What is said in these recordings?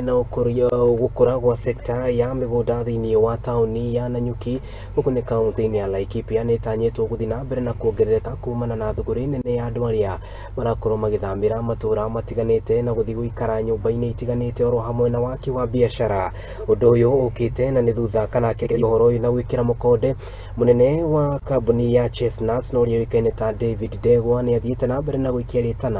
mbere na ũkũria gũkũra gwa sekta ya mĩgũnda thĩinĩ wa taũni ya Nanyuki gũkũ nĩ kaunti-inĩ ya Laikipia nĩ ĩtanyĩtwo gũthiĩ na mbere na kuongerereka kumana na thũgũrĩ nene ya andũ arĩa marakorwo magĩthamĩra matũra matiganĩte na gũthiĩ gũikara nyũmba-inĩ itiganĩte oro hamwe na waki wa biacara. Ũndũ ũyũ ũkĩte na nĩ thutha kana akĩaria ũhoro ũyũ na gwĩkĩra mũkonde mũnene wa kambuni ya Chestnuts na ũrĩa ũĩkaine ta David Ndegwa nĩ athiĩte na mbere na gũikia rĩtana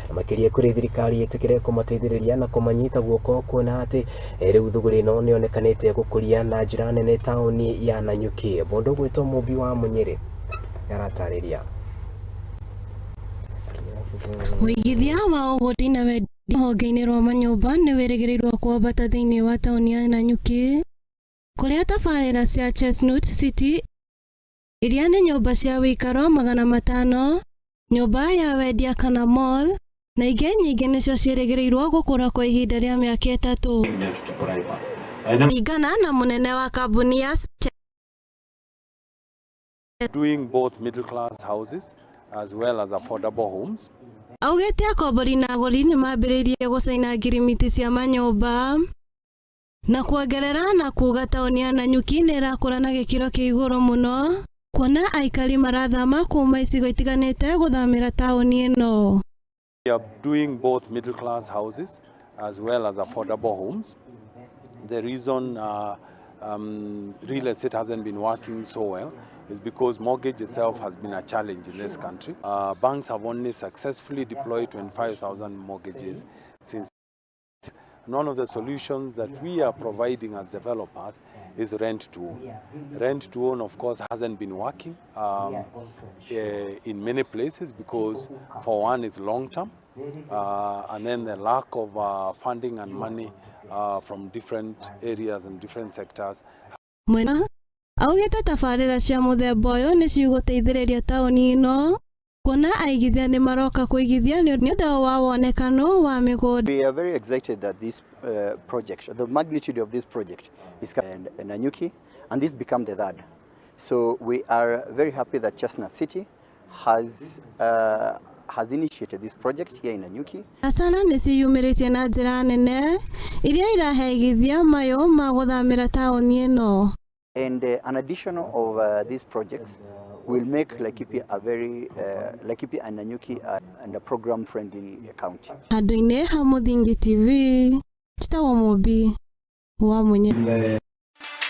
na makĩria kũrĩ thirikari ĩtĩkĩre kũmateithĩrĩria na kũmanyita guoko kuona atĩ rĩu thũgũrĩ ĩno nĩ yonekanĩte gũkũria na njĩra nene taũni ya Nanyuki. Mũndũ ũgwĩtwo Mũmbi wa Mũnyĩrĩ aratarĩria. Ũigithia wa ũgũri na wendia rũhonge-inĩ rwa manyũmba nĩ wĩrĩgĩrĩirwo kwambata thĩinĩ wa taũni ya Nanyuki kũrĩa tabarĩra cia Chestnut City iria nĩ nyũmba cia ũikaro 500, nyũmba ya wendia kana mall na ingĩ nyingĩ nĩcio ciĩrĩgĩrĩirwo gũkũra kwa ihinda rĩa mĩaka 3. Kũringana na mũnene wa kambuni ya Doing both middle class houses as well as affordable homes. Augĩte akombori na agũri nĩ mambĩrĩirie gũcaina ngirimiti cia manyũmba na kuongerera na kuga taũni ya Nanyuki nĩ ĩrakũra na gĩkĩro kĩa igũrũ mũno kuona aikari marathama kuma icigo itiganĩte gũthamĩra taũni ĩno. We are doing both middle class houses as well as affordable homes. The reason real estate hasn't been working so well is because mortgage itself has been a challenge in this country. Banks have only successfully deployed 25,000 mortgages since. One of the solutions that we are providing as developers is rent to own. Rent to own, of course, hasn't been working in many places because, for one, it's long term, and then the lack of funding and money from different areas and different sectors. Mwena augĩte tabarĩra cia mũthemba ũyũ nĩ cigũteithĩrĩria taũni ĩno kuona aigithia nĩ maroka kũigithia nĩ ũndũ wa wonekano wa mĩgũnda. We are very excited that this project, the magnitude of this project is and Nanyuki, and this become the third. So we are very happy that Chestnut City has initiated this project here in Nanyuki. Biacara nĩ ciĩyumĩrĩtie na njĩra nene iria irahe aigithia mayũ ma gũthamĩra taũni ĩno. And an additional of these projects will make Laikipia a very Laikipia and Nanyuki and a program-friendly county. Handũ-inĩ ha Mũthingi TV, njĩtagwo Mũmbi wa Mũnyĩrĩ.